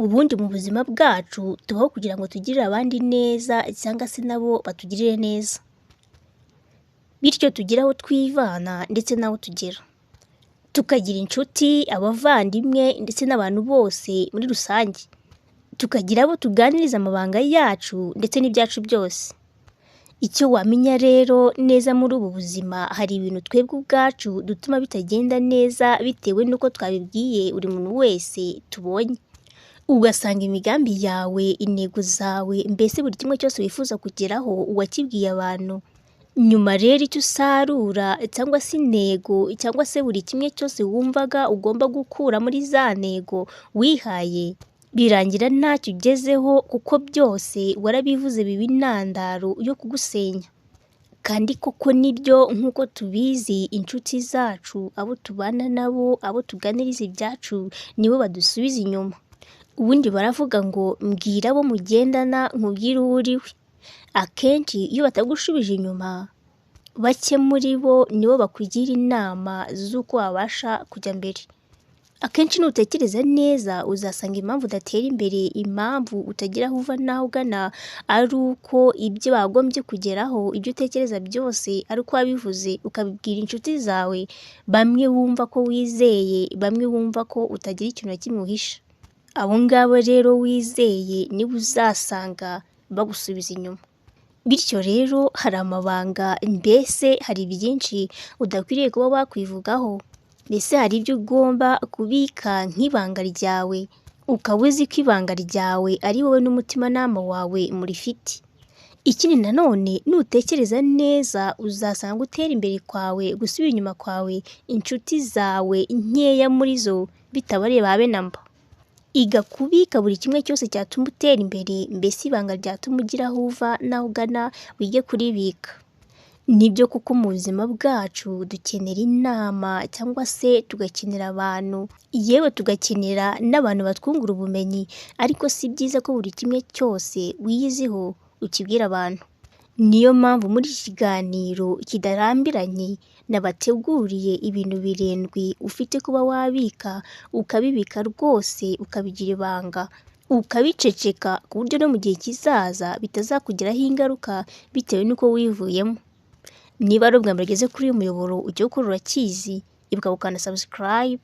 Ubundi mu buzima bwacu tubaho kugira ngo tugirire abandi neza cyangwa se nabo batugirire neza. Bityo tugire aho twivana ndetse n'aho tugera. Tukagira inshuti, abavandimwe ndetse n'abantu bose muri rusange. Tukagira abo tuganiriza amabanga yacu ndetse n'ibyacu byose. Icyo wamenya rero neza muri ubu buzima, hari ibintu twebwe ubwacu dutuma bitagenda neza bitewe n'uko twabibwiye buri muntu wese tubonye. Ugasanga imigambi yawe, intego zawe, mbese buri kimwe cyose wifuza kugeraho wakibwiye abantu. Nyuma rero icyo usarura cyangwa se intego cyangwa se buri kimwe cyose wumvaga ugomba gukura muri za ntego wihaye, birangira ntacyo ugezeho kuko byose warabivuze biba intandaro yo kugusenya. Kandi koko nibyo, nk'uko tubizi, inshuti zacu, abo tubana nabo, abo tuganiriza ibyacu, nibo badusubiza inyuma. Ubundi baravuga ngo mbwira abo mugendana nkubwire uwo uri we. Akenshi iyo batagushubije inyuma, bake muri bo nibo bakugira inama z'uko wabasha kujya mbere. Akenshi nutekereza neza uzasanga impamvu udatera imbere, impamvu utagira aho uva n'aho ugana, ari uko ibyo wagombye kugeraho, ibyo utekereza byose ari uko wabivuze ukabibwira inshuti zawe, bamwe wumva ko wizeye, bamwe wumva ko utagira ikintu na kimwe uhisha. Abo ngabo rero wizeye nibo uzasanga bagusubiza inyuma. Bityo rero hari amabanga, mbese hari byinshi udakwiriye kuba wakwivugaho. Mbese hari ibyo ugomba kubika nk'ibanga ryawe, ukaba uzi ko ibanga ryawe ari wowe n'umutimanama wawe murifite. Ikindi nanone, nutekereza neza uzasanga gutera imbere kwawe, gusubira inyuma kwawe, inshuti zawe nkeya muri zo bitabareba habe na mba. Iga kubika buri kimwe cyose cyatuma utera imbere, mbese ibanga ryatuma ugira aho uva n'aho ugana, wige kuribika. Nibyo koko mu buzima bwacu dukenera inama cyangwa se tugakenera abantu, yewe tugakenera n'abantu batwungura ubumenyi, ariko si byiza ko buri kimwe cyose wiyiziho ukibwira abantu. Niyo mpamvu muri iki kiganiro kidarambiranye nabateguriye ibintu birindwi ufite kuba wabika, ukabibika rwose ukabigira ibanga, ukabiceceka ku buryo no mu gihe kizaza bitazakugiraho ingaruka bitewe n'uko wivuyemo. Niba ari ubwa mbere ugeze kuri uyu muyoboro, ujye ukora urakizi, ibuka gukanda subscribe,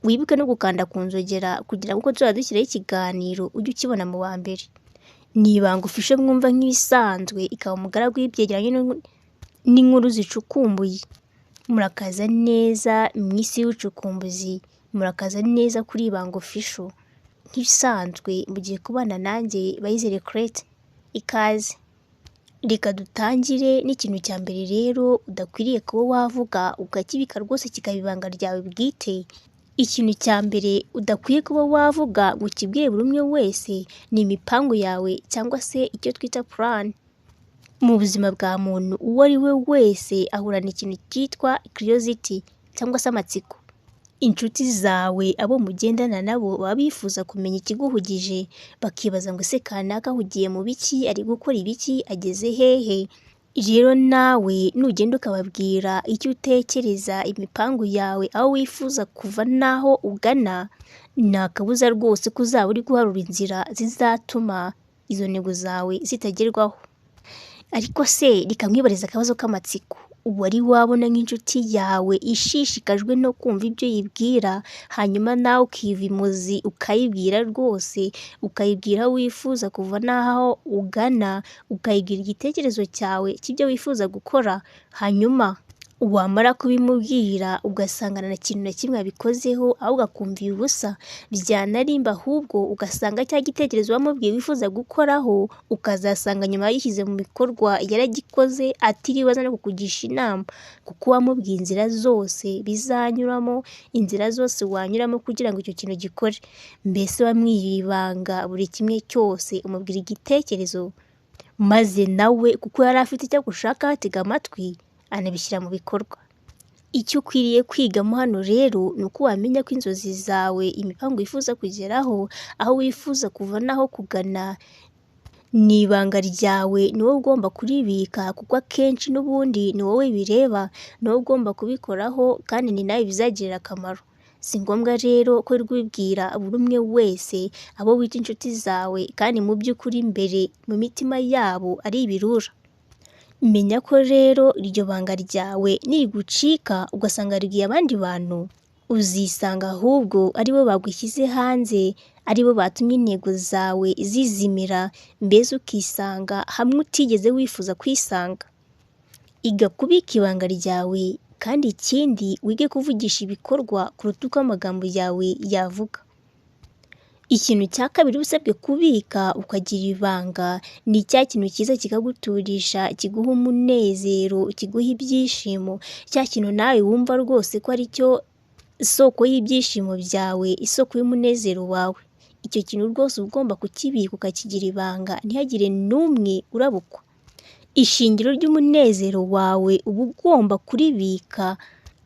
wibuke no gukanda ku nzogera kugira ngo uko tuzajya dushyiraho ikiganiro ujye ukibona mu wa mbere. Ni Ibanga Official mwumva nk'ibisanzwe, ikaba umugaragu w'ibyegeranyo n'inkuru zicukumbuye. Murakaza neza mu isi y'ubucukumbuzi, murakaza neza kuri Ibanga Official. Nk'ibisanzwe mugiye kubana nanjye Bayizere Crete, ikaze. Reka dutangire n'ikintu cya mbere rero udakwiriye kuba wavuga ukakibika rwose kikaba ibanga ryawe bwite. Ikintu cya mbere udakwiye kuba wavuga ngo ukibwire buri umwe wese ni imipangu yawe cyangwa se icyo twita plan. Mu buzima bwa muntu uwo ari we wese ahorana ikintu cyitwa curiosity cyangwa se amatsiko. Inshuti zawe, abo mugendana nabo, baba bifuza kumenya ikiguhugije, bakibaza ngo ese kanaka ahugiye mu biki, ari gukora ibiki, ageze hehe? Rero nawe nugenda ukababwira icyo utekereza, imipangu yawe, aho wifuza kuva n'aho ugana, nta kabuza rwose ko uzaba uri guharura inzira zizatuma izo ntego zawe zitagerwaho. Ariko se reka nkwibarize akabazo k'amatsiko, wari wabona nk'inshuti yawe ishishikajwe no kumva ibyo uyibwira, hanyuma nawe ukiva imuzi ukayibwira rwose, ukayibwira aho wifuza kuva n'aho ugana, ukayibwira igitekerezo cyawe cy'ibyo wifuza gukora, hanyuma wamara kubimubwira ugasanga nta kintu na kimwe abikozeho, ahubwo akumvira ubusa, byanarimba ahubwo ugasanga cya gitekerezo wamubwiye wifuza gukoraho, ukazasanga nyuma yagishyize mu bikorwa yaragikoze atiriwe aza no kukugisha inama, kuko wamubwiye inzira zose bizanyuramo, inzira zose wanyuramo kugira ngo icyo kintu gikore. Mbese wamwibiye ibanga buri kimwe cyose, umubwira igitekerezo, maze nawe kuko yari afite icyo agushakaho atega amatwi, anabishyira mu bikorwa. Icyo ukwiriye kwigamo hano rero ni uko wamenya ko inzozi zawe, imipangu wifuza kugeraho, aho wifuza kuva n'aho kugana, ni ibanga ryawe, ni wowe ugomba kuribika kuko akenshi n'ubundi ni wowe bireba, ni wowe ugomba kubikoraho kandi ni nawe bizagirira akamaro. Si ngombwa rero ko wirirwa ubibwira buri umwe wese, abo wita inshuti zawe kandi mu by'ukuri imbere mu mitima yabo ari ibirura. Menya ko rero iryo banga ryawe nirigucika ugasanga ribwiye abandi bantu, uzisanga ahubwo aribo bagushyize hanze, aribo batumye intego zawe zizimira, mbese ukisanga hamwe utigeze wifuza kwisanga. Iga kubika ibanga ryawe kandi ikindi wige kuvugisha ibikorwa kuruta uko amagambo yawe yavuga. Ikintu cya kabiri uba usabwe kubika ukagira ibanga, ni cya kintu cyiza kikaguturisha, kiguha umunezero, kiguha ibyishimo, cya kintu nawe wumva rwose ko ari cyo soko y'ibyishimo byawe, isoko y'umunezero wawe. Icyo kintu rwose uba ugomba kukibika ukakigira ibanga ntihagire n'umwe urabukwa. Ishingiro ry'umunezero wawe uba ugomba kuribika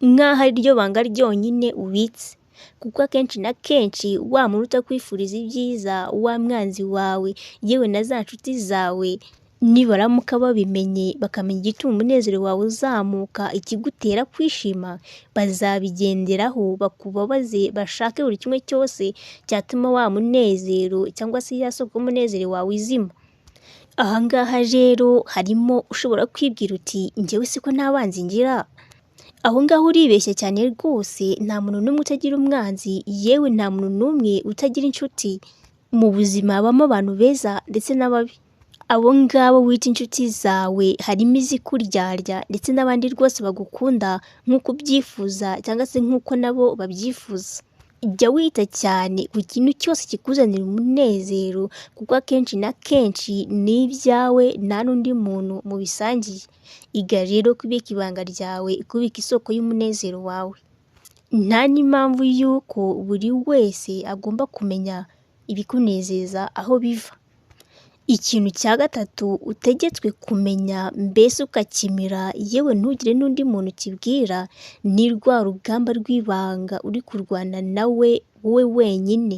nk'aho ari ryo banga ryonyine ubitse, kuko akenshi na kenshi wa muntu utakwifuriza ibyiza, wa mwanzi wawe, yewe na za nshuti zawe, nibaramuka babimenye bakamenya igituma umunezero wawe uzamuka, ikigutera kwishima, bazabigenderaho bakubabaze, bashake buri kimwe cyose cyatuma wa munezero cyangwa se ya soko y'umunezero wawe izima. Aha ngaha rero harimo ushobora kwibwira uti njyewe se ko nta banzi ngira? Aho ngaho uribeshya cyane rwose, nta muntu n'umwe utagira umwanzi, yewe nta muntu n'umwe utagira inshuti. Mu buzima habamo abantu beza ndetse n'ababi. Abo ngabo wita inshuti zawe harimo izikuryarya ndetse n'abandi rwose bagukunda nk'uko ubyifuza cyangwa se nk'uko nabo babyifuza. Jya wita cyane ku kintu cyose kikuzanira umunezero kuko akenshi na kenshi ni ibyawe nta n'undi muntu mubisangiye. Iga rero kubika ibanga ryawe, kubika isoko y'umunezero wawe. Nta n'impamvu y'uko buri wese agomba kumenya ibikunezeza aho biva. Ikintu cya gatatu utegetswe kumenya mbese ukakimira yewe ntugire n'undi muntu ukibwira, ni rwa rugamba rw'ibanga uri kurwana nawe wowe wenyine.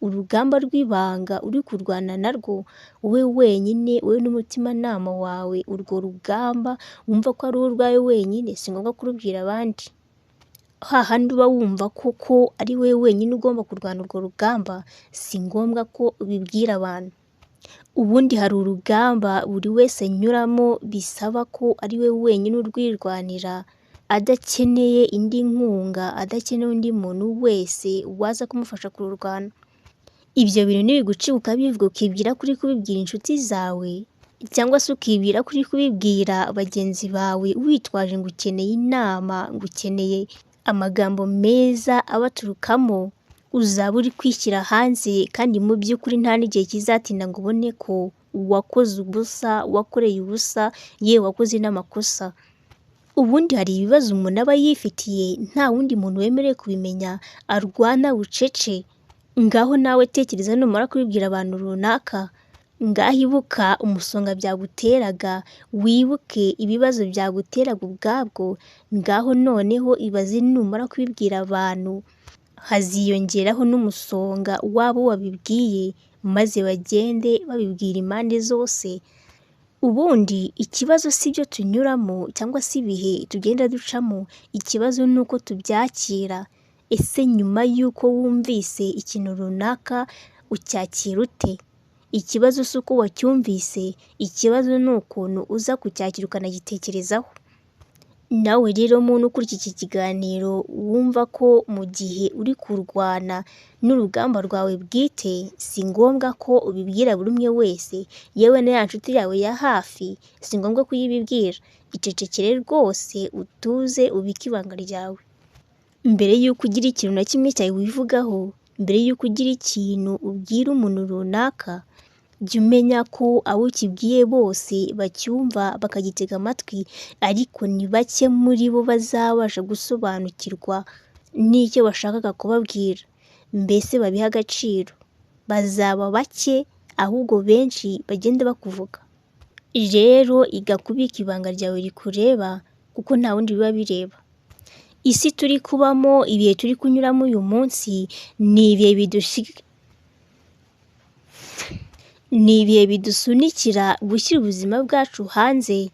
Urugamba rw'ibanga uri kurwana narwo wowe wenyine, wowe n'umutimanama wawe, urwo rugamba wumva ko ari urwawe wenyine, si ngombwa kurubwira abandi. Hahandi uba wumva koko ari wowe wenyine ugomba kurwana urwo rugamba, si ngombwa ko ubibwira abantu. Ubundi hari urugamba buri wese anyuramo bisaba ko ari we wenyine urwirwanira, adakeneye indi nkunga, adakeneye undi muntu wese waza kumufasha kururwana. Ibyo bintu nibigucika ukabivuga ukibwira ko uri kubibwira inshuti zawe cyangwa se ukibwira ko uri kubibwira bagenzi bawe witwaje ngo ukeneye inama, ngo ukeneye amagambo meza abaturukamo, uzaba uri kwishyira hanze kandi mu by'ukuri nta n'igihe kizatinda ngo ubone ko wakoze ubusa, wakoreye ubusa, yewe wakoze n'amakosa. Ubundi hari ibibazo umuntu aba yifitiye nta wundi muntu wemerewe kubimenya, arwana bucece. Ngaho nawe tekereza numara kubibwira abantu runaka, ngaho ibuka umusonga byaguteraga, wibuke ibibazo byaguteraga ubwabwo, ngaho noneho ibaze numara kubibwira abantu, haziyongeraho n'umusonga w'abo wabibwiye, maze bagende babibwira impande zose. Ubundi ikibazo si ibyo tunyuramo cyangwa se ibihe tugenda ducamo, ikibazo ni uko tubyakira. Ese nyuma y'uko wumvise ikintu runaka ucyakira ute? Ikibazo si uko wacyumvise, ikibazo ni ukuntu uza kucyakira ukanagitekerezaho. Nawe rero muntu ukurikiye iki kiganiro wumva ko mu gihe uri kurwana n'urugamba rwawe bwite, si ngombwa ko ubibwira buri umwe wese, yewe na ya nshuti yawe ya hafi si ngombwa kuyibibwira. Icecekere rwose utuze ubike ibanga ryawe. Mbere y'uko ugira ikintu na kimwe cyawe wivugaho, mbere y'uko ugira ikintu ubwira umuntu runaka, jya umenya ko abo ukibwiye bose bacyumva bakagitega amatwi, ariko ni bake muri bo bazabasha gusobanukirwa n'icyo washakaga kubabwira, mbese babihe agaciro. Bazaba bake ahubwo benshi bagende bakuvuga. Rero iga kubika ibanga ryawe rikureba kuko nta wundi biba bireba. Isi turi kubamo, ibihe turi kunyuramo uyu munsi, ni ibihe bidusunikira gushyira ubuzima bwacu hanze,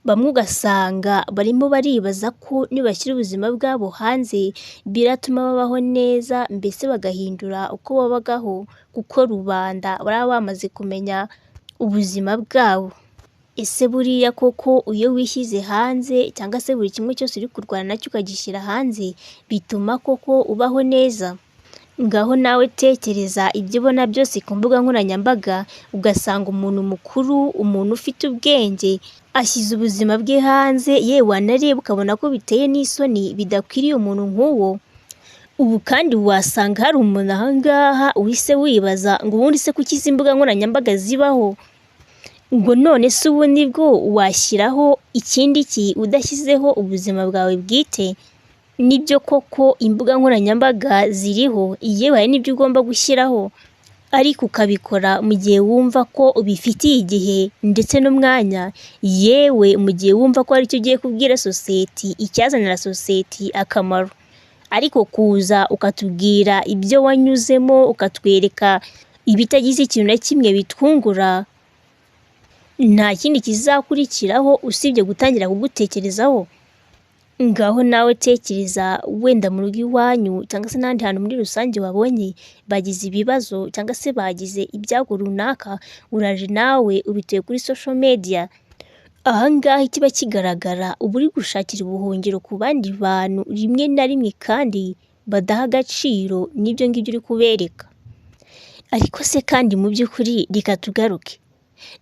Bamwe ugasanga barimo baribaza ko nibashyira ubuzima bwabo hanze biratuma babaho neza, mbese bagahindura uko babagaho kuko rubanda baba bamaze kumenya ubuzima bwabo. Ese buriya koko iyo wishyize hanze cyangwa se buri kimwe cyose uri kurwana nacyo ukagishyira hanze, bituma koko ubaho neza? Ngaho nawe tekereza ibyo ubona byose ku mbuga nkoranyambaga, ugasanga umuntu mukuru, umuntu ufite ubwenge, ashyize ubuzima bwe hanze, yewe wanareba ukabona ko biteye n'isoni bidakwiriye umuntu nk'uwo. Ubu kandi wasanga hari umuntu aha ngaha uhise wibaza ngo ubundi se kuki izi mbuga nkoranyambaga zibaho? Ngo none se ubu nibwo washyiraho ikindi ki udashyizeho ubuzima bwawe bwite? Nibyo koko imbuga nkoranyambaga ziriho, yewe hari n'ibyo ugomba gushyiraho, ariko ukabikora mu gihe wumva ko ubifitiye igihe ndetse n'umwanya, yewe mu gihe wumva ko hari icyo ugiye kubwira sosiyete, icyazanira sosiyete akamaro. Ariko kuza ukatubwira ibyo wanyuzemo, ukatwereka ibitagize ikintu na kimwe bitwungura, nta kindi kizakurikiraho usibye gutangira kugutekerezaho. Ngaho nawe tekereza wenda mu rugo iwanyu cyangwa se n'ahandi hantu muri rusange wabonye bagize ibibazo cyangwa se bagize ibyago runaka, uraje nawe ubituye kuri social media. Aha ngaha ikiba kigaragara uba uri gushakira ubuhungiro ku bandi bantu rimwe na rimwe kandi badaha agaciro n'ibyo ngibyo uri kubereka. Ariko se kandi mu by'ukuri reka tugaruke,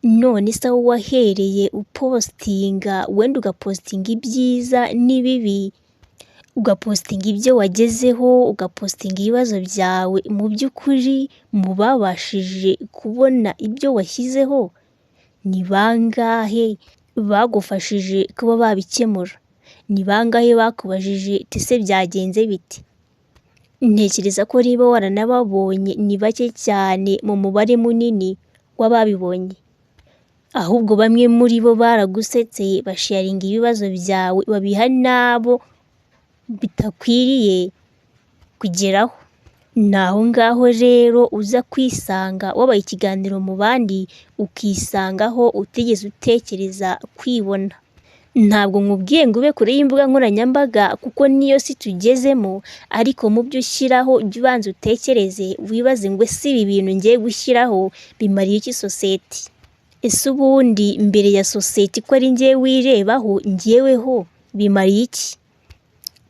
none se aho wahereye upostinga, wenda ugapostinga ibyiza n'ibibi, ugapostinga ibyo wagezeho, ugapostinga ibibazo byawe, mu by'ukuri mu babashije kubona ibyo washyizeho ni bangahe bagufashije kuba babikemura? Ni bangahe bakubajije uti ese byagenze bite? Ntekereza ko niba waranababonye ni bake cyane mu mubare munini w'ababibonye. Ahubwo bamwe muri bo baragusetse basharinga ibibazo byawe babiha n'abo bitakwiriye kugeraho. Ni aho ngaho rero uza kwisanga wabaye ikiganiro mu bandi, ukisangaho utigeze utekereza kwibona. Ntabwo nkubwiye ngo ube kure y'imbuga nkoranyambaga kuko niyo si tugezemo, ariko mu byo ushyiraho jya ubanza utekereze wibaze ngo ese ibi bintu ngiye gushyiraho bimariye iki sosiyete? Ese ubundi mbere ya sosiyete ko ari njyewe wirebaho, njyeweho bimariye iki?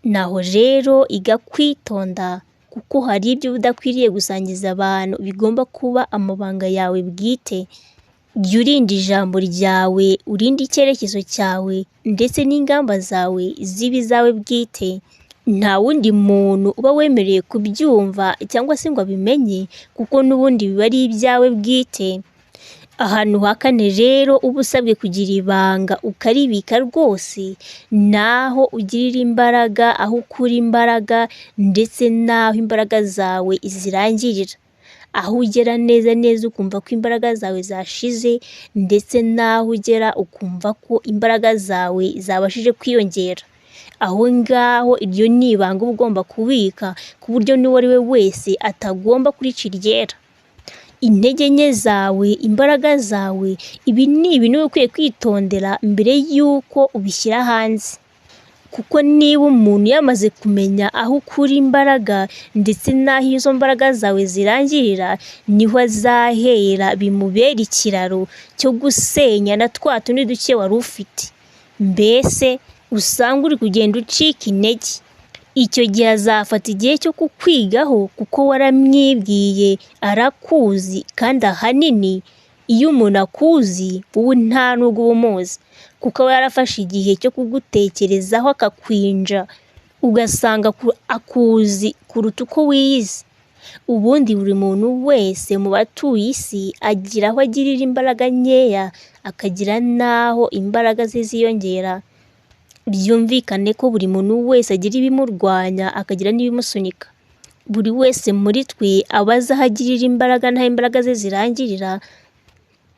Naho rero iga kwitonda kuko hari ibyo uba udakwiriye gusangiza abantu bigomba kuba amabanga yawe bwite. Jya urinda ijambo ryawe, urinde icyerekezo cyawe ndetse n'ingamba zawe zibe izawe bwite. Nta wundi muntu uba wemerewe kubyumva cyangwa se ngo abimenye kuko n'ubundi biba ari ibyawe bwite. Ahantu ha kane rero uba usabwe kugira ibanga ukaribika rwose, ni aho ugirira imbaraga, aho ukura imbaraga ndetse n'aho imbaraga zawe zirangirira. Aho ugera neza neza ukumva ko imbaraga zawe zashize ndetse n'aho ugera ukumva ko imbaraga zawe zabashije kwiyongera. Aho ngaho iryo ni ibanga uba ugomba kubika ku buryo n'uwo ari we wese atagomba kurica iryera. Intege nke zawe, imbaraga zawe, ibi ni ibintu uba ukwiye kwitondera mbere y'uko ubishyira hanze. Kuko niba umuntu yamaze kumenya aho ukura imbaraga ndetse n'aho izo mbaraga zawe zirangirira, niho azahera bimubera ikiraro cyo gusenya na twa tundi duke wari ufite. Mbese usanga uri kugenda ucika intege. Icyo gihe azafata igihe cyo kukwigaho kuko waramwibwiye, arakuzi kandi ahanini iyo umuntu akuzi wowe nta nubwo uba umuzi kuko aba yarafashe igihe cyo kugutekerezaho akakwinja, ugasanga akuzi kuruta uko wiyizi. Ubundi buri muntu wese mu batuye isi agira aho agirira imbaraga nkeya, akagira n'aho imbaraga ze ziyongera. Byumvikane ko buri muntu wese agira ibimurwanya akagira n'ibimusunika. Buri wese muri twe aba azi aho agirira imbaraga n'aho imbaraga ze zirangirira.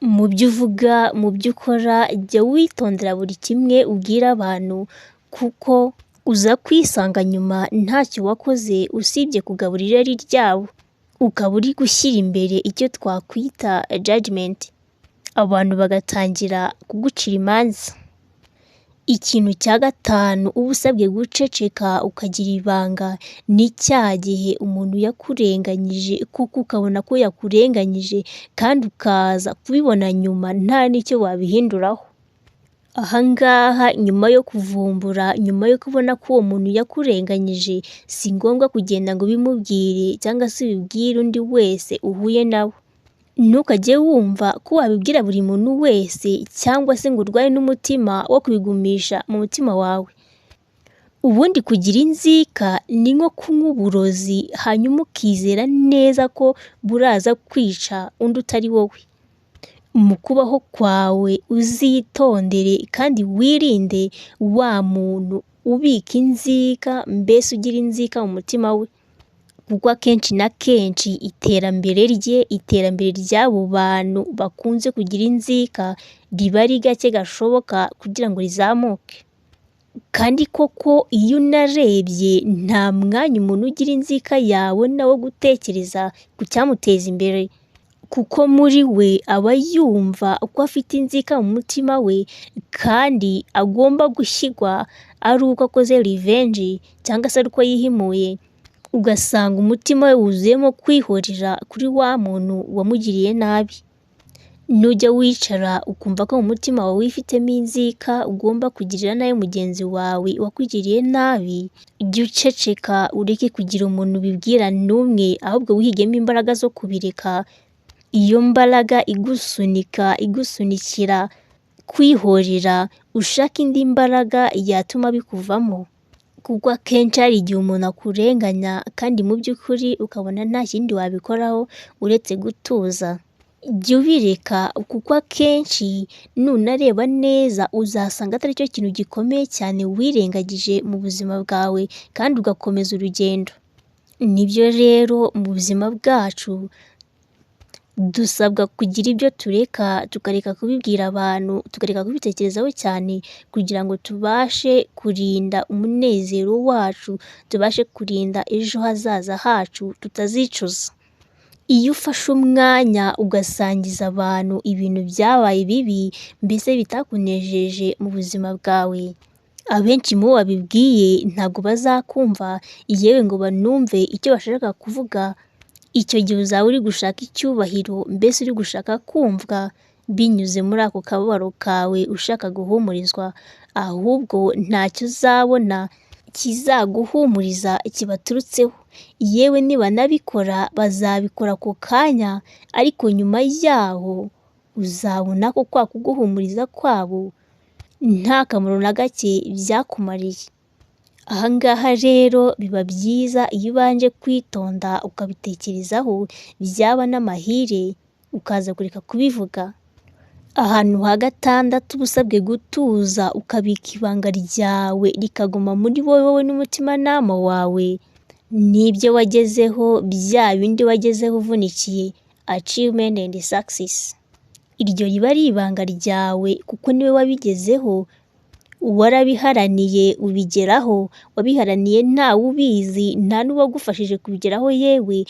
Mu byo uvuga, mu byo ukora, jya witondera buri kimwe ubwira abantu kuko uza kwisanga nyuma ntacyo wakoze usibye kugaburira irari ryabo. Ukaba uri gushyira imbere icyo twakwita judgment. Abantu bagatangira kugucira imanza. Ikintu cya gatanu uba usabwe guceceka ukagira ibanga, ni cya gihe umuntu yakurenganyije kuko ukabona ko yakurenganyije kandi ukaza kubibona nyuma nta n'icyo wabihinduraho. Aha ngaha nyuma yo kuvumbura, nyuma yo kubona ko uwo muntu yakurenganyije, si ngombwa kugenda ngo ubimubwire cyangwa se ubibwire undi wese uhuye nawe. Ntukajye wumva ko wabibwira buri muntu wese cyangwa se ngo urware n'umutima wo kubigumisha mu mutima wawe. Ubundi kugira inzika ni nko kunywa uburozi hanyuma ukizera neza ko buraza kwica undi utari wowe. Mu kubaho kwawe uzitondere kandi wirinde wa muntu ubika inzika, mbese ugira inzika mu mutima we. Kuko akenshi na kenshi iterambere rye, iterambere ry'abo bantu bakunze kugira inzika riba ari gake gashoboka kugira ngo rizamuke. Kandi koko iyo unarebye nta mwanya umuntu ugira inzika yabona wo gutekereza ku cyamuteza imbere. Kuko muri we aba yumva ko afite inzika mu mutima we kandi agomba gushyirwa ari uko akoze revenge cyangwa se ari uko yihimuye, ugasanga umutima we wuzuyemo kwihorera kuri wa muntu wamugiriye nabi. Nujya wicara ukumva ko mu mutima wawe wifitemo inzika ugomba kugirira nabi mugenzi wawe wakugiriye nabi, jya uceceka ureke kugira umuntu ubibwira n'umwe, ahubwo wihigemo imbaraga zo kubireka, iyo mbaraga igusunika, igusunikira kwihorera, ushake indi mbaraga yatuma bikuvamo. Kuko akenshi hari igihe umuntu akurenganya kandi mu by'ukuri ukabona nta kindi wabikoraho uretse gutuza. Jya ubireka kuko akenshi nunareba neza uzasanga atari cyo kintu gikomeye cyane wirengagije mu buzima bwawe kandi ugakomeza urugendo. Nibyo rero mu buzima bwacu dusabwa kugira ibyo tureka, tukareka kubibwira abantu, tukareka kubitekerezaho cyane kugira ngo tubashe kurinda umunezero wacu, tubashe kurinda ejo hazaza hacu tutazicuza. Iyo ufashe umwanya ugasangiza abantu ibintu byabaye bibi, mbese bitakunejeje mu buzima bwawe, abenshi mu bo wabibwiye ntabwo bazakumva, yewe ngo banumve icyo bashaka kuvuga, icyo gihe uzaba uri gushaka icyubahiro, mbese uri gushaka kumvwa binyuze muri ako kababaro kawe ushaka guhumurizwa, ahubwo ntacyo uzabona kizaguhumuriza kibaturutseho. Yewe nibanabikora bazabikora ako kanya, ariko nyuma yaho uzabona ko kwa kuguhumuriza kwabo nta kamaro na gake byakumariye. Aha ngaha rero biba byiza iyo ubanje kwitonda ukabitekerezaho, byaba n'amahire ukaza kureka kubivuga. Ahantu ha gatandatu uba usabwe gutuza ukabika ibanga ryawe rikaguma muri wowe n'umutimanama wawe, n'ibyo wagezeho bya bindi wagezeho uvunikiye achievement and success. Iryo riba ari ibanga ryawe kuko niwe wabigezeho, warabiharaniye ubigeraho, wabiharaniye ntawe ubizi, nta n'uwagufashije kubigeraho yewe,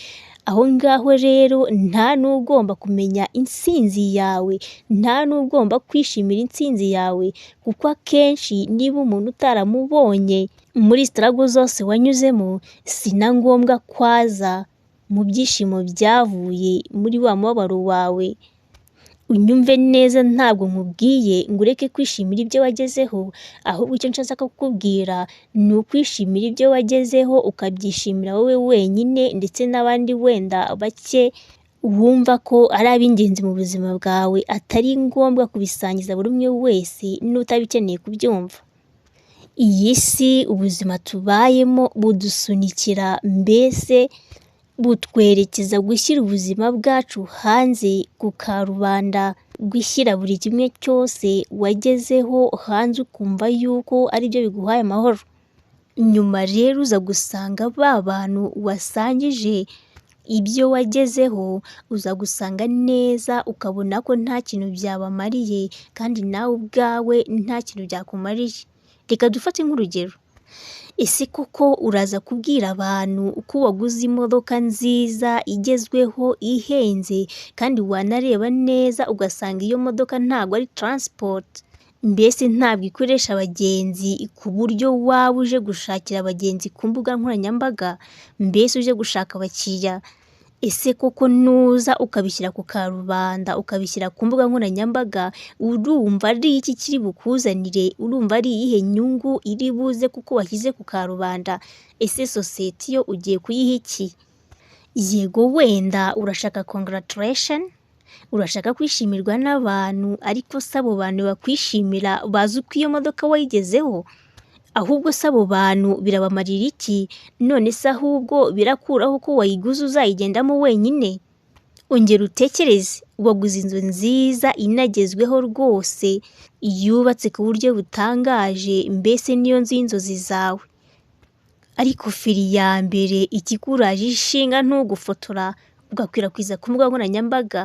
aho ngaho rero nta n'ugomba kumenya intsinzi yawe, nta n'ugomba kwishimira intsinzi yawe, kuko akenshi niba umuntu utaramubonye muri struggle zose wanyuzemo, si na ngombwa ko aza mu byishimo byavuye muri wa mubabaro wawe. Unyumve neza ntabwo nkubwiye ngo ureke kwishimira ibyo wagezeho, ahubwo icyo nshaka kukubwira ni ukwishimira ibyo wagezeho ukabyishimira wowe wenyine ndetse n'abandi wenda bake wumva ko ari ab'ingenzi mu buzima bwawe, atari ngombwa kubisangiza buri umwe wese n'utabikeneye kubyumva. Iyi si ubuzima tubayemo budusunikira mbese butwerekeza gushyira ubuzima bwacu hanze ku karubanda, gushyira buri kimwe cyose wagezeho hanze ukumva yuko aribyo biguhaye amahoro. Nyuma rero uza gusanga ba bantu wasangije ibyo wagezeho, uza gusanga neza ukabona ko nta kintu byabamariye kandi nawe ubwawe nta kintu byakumariye. Reka dufate nk'urugero, ese koko uraza kubwira abantu ko waguze imodoka nziza igezweho ihenze kandi wanareba neza ugasanga iyo modoka ntabwo ari transport, Mbese ntabwo ikoresha abagenzi ku buryo waba uje gushakira abagenzi ku mbuga nkoranyambaga, mbese uje gushaka abakiriya. Ese koko nuza ukabishyira ku karubanda, ukabishyira ku mbuga nkoranyambaga, urumva ari iki kiri bukuzanire? Urumva ari iyihe nyungu iri buze kuko washyize ku karubanda? Ese sosiyete yo ugiye kuyiha iki? Yego wenda urashaka congratulation, urashaka kwishimirwa n'abantu, ariko se abo bantu bakwishimira bazi uko iyo modoka wayigezeho? Ahubwo se abo bantu birabamarira iki? None se ahubwo birakuraho ko wayiguze uzayigendamo wenyine? Ongera utekereze, waguze inzu nziza inagezweho rwose, yubatse ku buryo butangaje, mbese niyo nzu y'inzozi zawe. Ariko feri ya mbere ikikuraje ishinga ntugufotora ugakwirakwiza ku mbuga nkoranyambaga,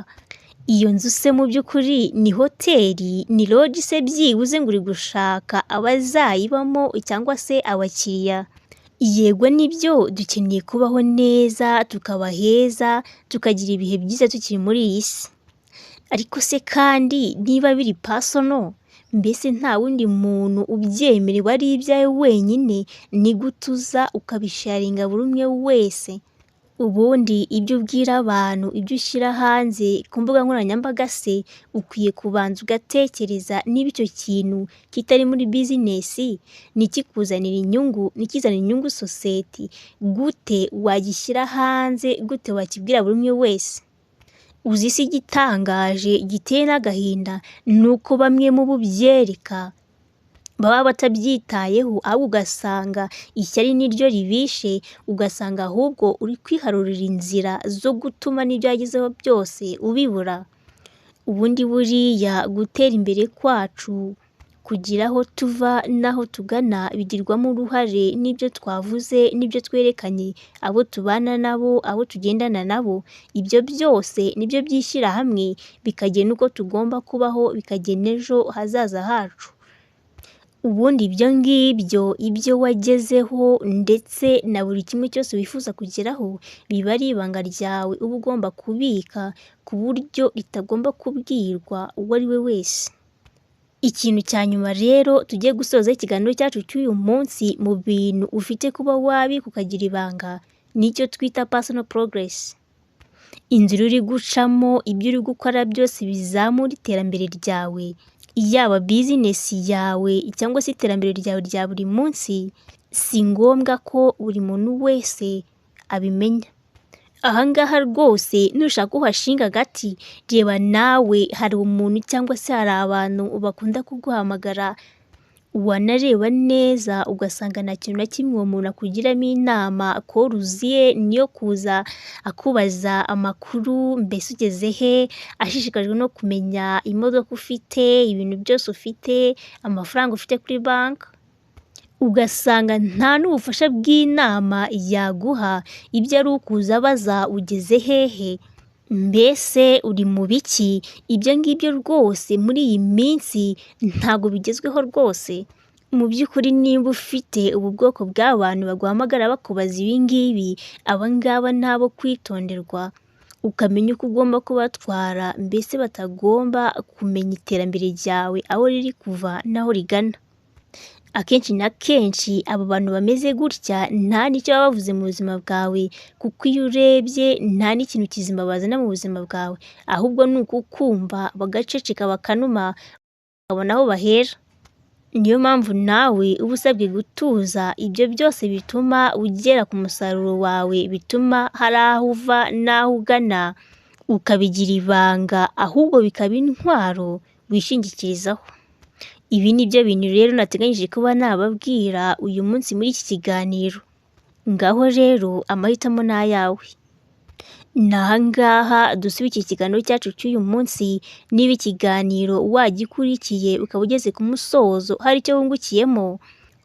iyo nzu se mu by'ukuri ni hoteli, ni lodge se byibuze ngo uri gushaka abazayibamo cyangwa se abakiriya? Yego nibyo dukeneye kubaho neza, tukaba heza, tukagira ibihe byiza tukiri muri iyi si. Ariko se kandi niba biri personal, mbese nta wundi muntu ubyemerewe ari ibyawe wenyine, ni gute uza ukabisharinga buri umwe wese? Ubundi ibyo ubwira abantu, ibyo ushyira hanze ku mbuga nkoranyambaga se, ukwiye kubanza ugatekereza niba icyo kintu kitari muri business, ntikikuzanire inyungu, ntikizanire inyungu sosiyete, gute wagishyira hanze, gute wakibwira buri umwe wese? Uzi se igitangaje giteye n'agahinda, ni uko bamwe mu bo ubyereka baba batabyitayeho, ahubwo ugasanga ishyari niryo ribishe, ugasanga ahubwo uri kwiharurira inzira zo gutuma n'ibyo wagezeho byose ubibura. Ubundi buriya gutera imbere kwacu, kugira aho tuva n'aho tugana bigirwamo uruhare n'ibyo twavuze n'ibyo twerekanye, abo tubana nabo, abo tugendana nabo, ibyo byose nibyo byishyira hamwe bikagena uko tugomba kubaho, bikagena ejo hazaza hacu. Ubundi ibyo ngibyo, ibyo wagezeho ndetse na buri kimwe cyose wifuza kugeraho, biba ari ibanga ryawe uba ugomba kubika ku buryo ritagomba kubwirwa uwo ari we wese. Ikintu cya nyuma rero tugiye gusoza ikiganiro cyacu cy'uyu munsi mu bintu ufite kuba wabika ukagira ibanga, nicyo twita personal progress. Inzira uri gucamo, ibyo uri gukora byose bizamura iterambere ryawe, yaba business yawe cyangwa se iterambere ryawe rya buri munsi, si ngombwa ko buri muntu wese abimenya. Aha ngaha rwose nushaka uhashinga agati, reba nawe hari umuntu cyangwa se hari abantu bakunda kuguhamagara, wanareba neza ugasanga nta kintu na kimwe uwo muntu akugiramo inama, call ye niyo kuza akubaza amakuru, mbese ugeze he, ashishikajwe no kumenya imodoka ufite, ibintu byose ufite, amafaranga ufite kuri banki, ugasanga nta n'ubufasha bw'inama yaguha, ibyo ari ukuza abaza ugeze hehe, mbese uri mu biki, ibyo ngibyo rwose muri iyi minsi ntabwo bigezweho rwose. Mu by'ukuri niba ufite ubu bwoko bw'abantu baguhamagara bakubaza ibi ngibi, aba ngaba ni abo kwitonderwa, ukamenya uko ugomba kubatwara, mbese batagomba kumenya iterambere ryawe aho riri kuva n'aho rigana. Akenshi na kenshi abo bantu bameze gutya nta n'icyo baba bavuze mu buzima bwawe, kuko iyo urebye nta n'ikintu kizima bazana mu buzima bwawe, ahubwo ni ukukumva bagaceceka bakanuma, bakabona aho bahera. Niyo mpamvu nawe uba usabwe gutuza, ibyo byose bituma ugera ku musaruro wawe, bituma hari aho uva n'aho ugana, ukabigira ibanga ahubwo bikaba intwaro wishingikirizaho. Ibi ni byo bintu rero nateganyije kuba nababwira uyu munsi muri iki kiganiro. Ngaho rero amahitamo ni ayawe. Ni aha ngaha dusubikiye ikiganiro cyacu cy'uyu munsi, niba ikiganiro wagikurikiye ukaba ugeze ku musozo hari icyo wungukiyemo,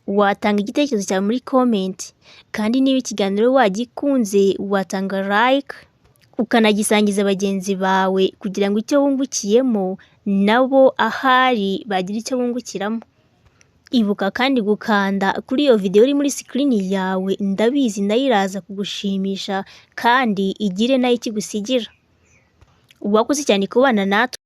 watanga igitekerezo cyawe muri comment, kandi niba ikiganiro wagikunze watanga like, ukanagisangiza bagenzi bawe kugira ngo icyo wungukiyemo nabo ahari bagira icyo bungukiramo. Ibuka kandi gukanda kuri iyo video iri muri screen yawe, ndabizi nayo iraza kugushimisha kandi igire nayo ikigusigira. Wakoze cyane kubana natwe.